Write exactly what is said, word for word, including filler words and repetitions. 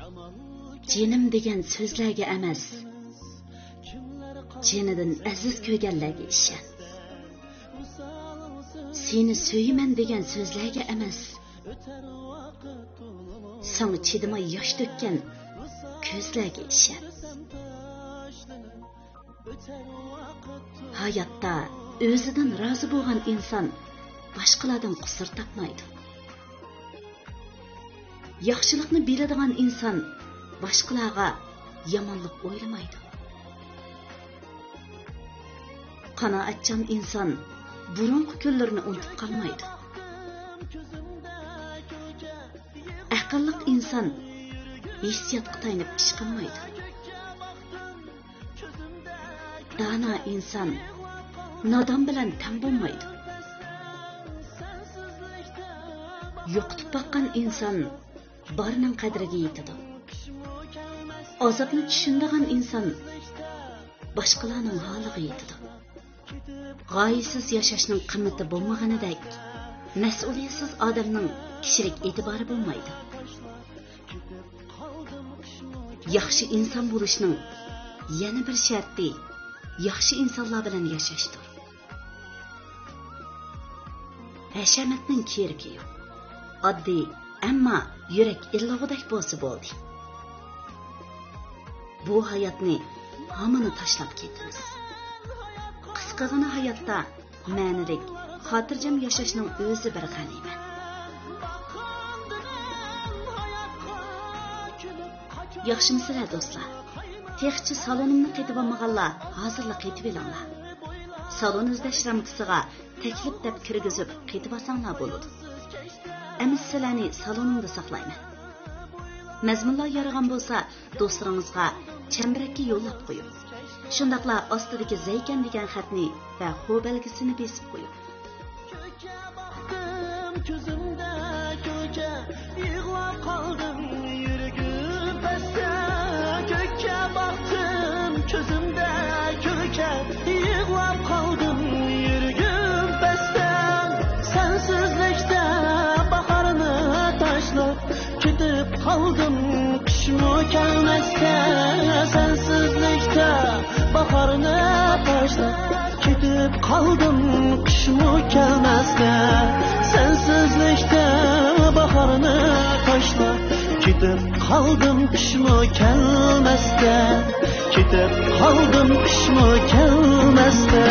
جېنىم دېگەن سۆزلەرگە ئەمەس، جېنىدىن ئەزىز كۆرگەنلەرگە ئىشەن. سېنى سۆيىمەن دېگەن سۆزلەرگە ئەمەس، ساڭا چىدىماي ياش تۆككەن كۆزلەرگە ئىشەن. ھاياتتا ئۆزىدىن رازى بولغان ئىنسان باشقىلاردىن قۇسۇر تاپمايدۇ. ياخشىلىقنى بىلىدىغان ئىنسان باشقىلارغا يامانلىق ئويلىمايدۇ. قانائەتچان ئىنسان بۇرۇنقى كۈنلىرىنى ئۇنتۇپ قالمايدۇ. ئەقىللىق ئىنسان ھېسسىياتقا تايىنىپ ئىش قىلمايدۇ. دانا ئىنسان نادان بىلەن تەڭ بولمايدۇ. يوقىتىپ باققان ئىنسان بارنىڭ قەدرىگە يېتىدۇ. ئازابنى چۈشىنىدىغان ئىنسان باشقىلارنىڭ ھالىغا يېتىدۇ. غايىسىز ياشاشنىڭ قىممىتى بولمىغىنىدەك، مەسئۇلىيەتسىز ئادەمنىڭ كىشىلىك ئېتىبارى بولمايدۇ. ياخشى ئىنسان بولۇشنىڭ يەنە بىر شەرتى، ياخشى ئىنسانلار بىلەن ياشاشتۇر. ھەشەمەتنىڭ كېرىكى يوق. ئاددىي، ئەمما يۈرەك ئىللىغۇدەك بولسا بولدى. بۇ ھاياتنى ھامىنى تاشلاپ كېتىمىز. قىسقىغىنا ھاياتتا مەنىلىك، خاتىرجەم ياشاشنىڭ ئۆزى بىر غەنىيمەت. ياخشىمۇسىلەر دوستلار؟ تېخىچە سالونۇمنى قېتىۋالمىغانلار ھازىرلا قېتىۋېلىڭلار. سالون ئىزدەش رامكىسىغا تەكلىپ دەپ كىرگۈزۈپ قېتىۋالساڭلار بولىدۇ. ئەمىسە سىلەرنى سالونۇمدا ساقلايمەن. مەزمۇنلار يارىغان بولسا، دوستلىرىڭىزغا چەمبىرەككە يوللاپ قويۇڭ. شۇنداقلا ئاستىدىكى زەيكەن دېگەن خەتنى ۋە خو بەلگىسىنى بېسىپ قويۇڭ. باقتىم كۆزۈمدە كۈلكە، يىغلاپ قالدىم يۈرىكىم پەستە. كۆككە باقتىم كۆزۈمدە كۈلكە، يىغلاپ قالدىم يۈرىكىم پەستە. سەنسىزلىكتە باھارنى تاشلاپ، كېتىپ قالدىم قىشمۇ كەلمەستە. سەنسىزلىكتە باھارنى تاشلاپ، كېتىپ قالدىم قىشمۇ كەلمەستە. سەنسىزلىكتە باھارنى تاشلاپ، كېتىپ قالدىم قىشمۇ كەلمەستە. كېتىپ قالدىم قىشمۇ كەلمەستە.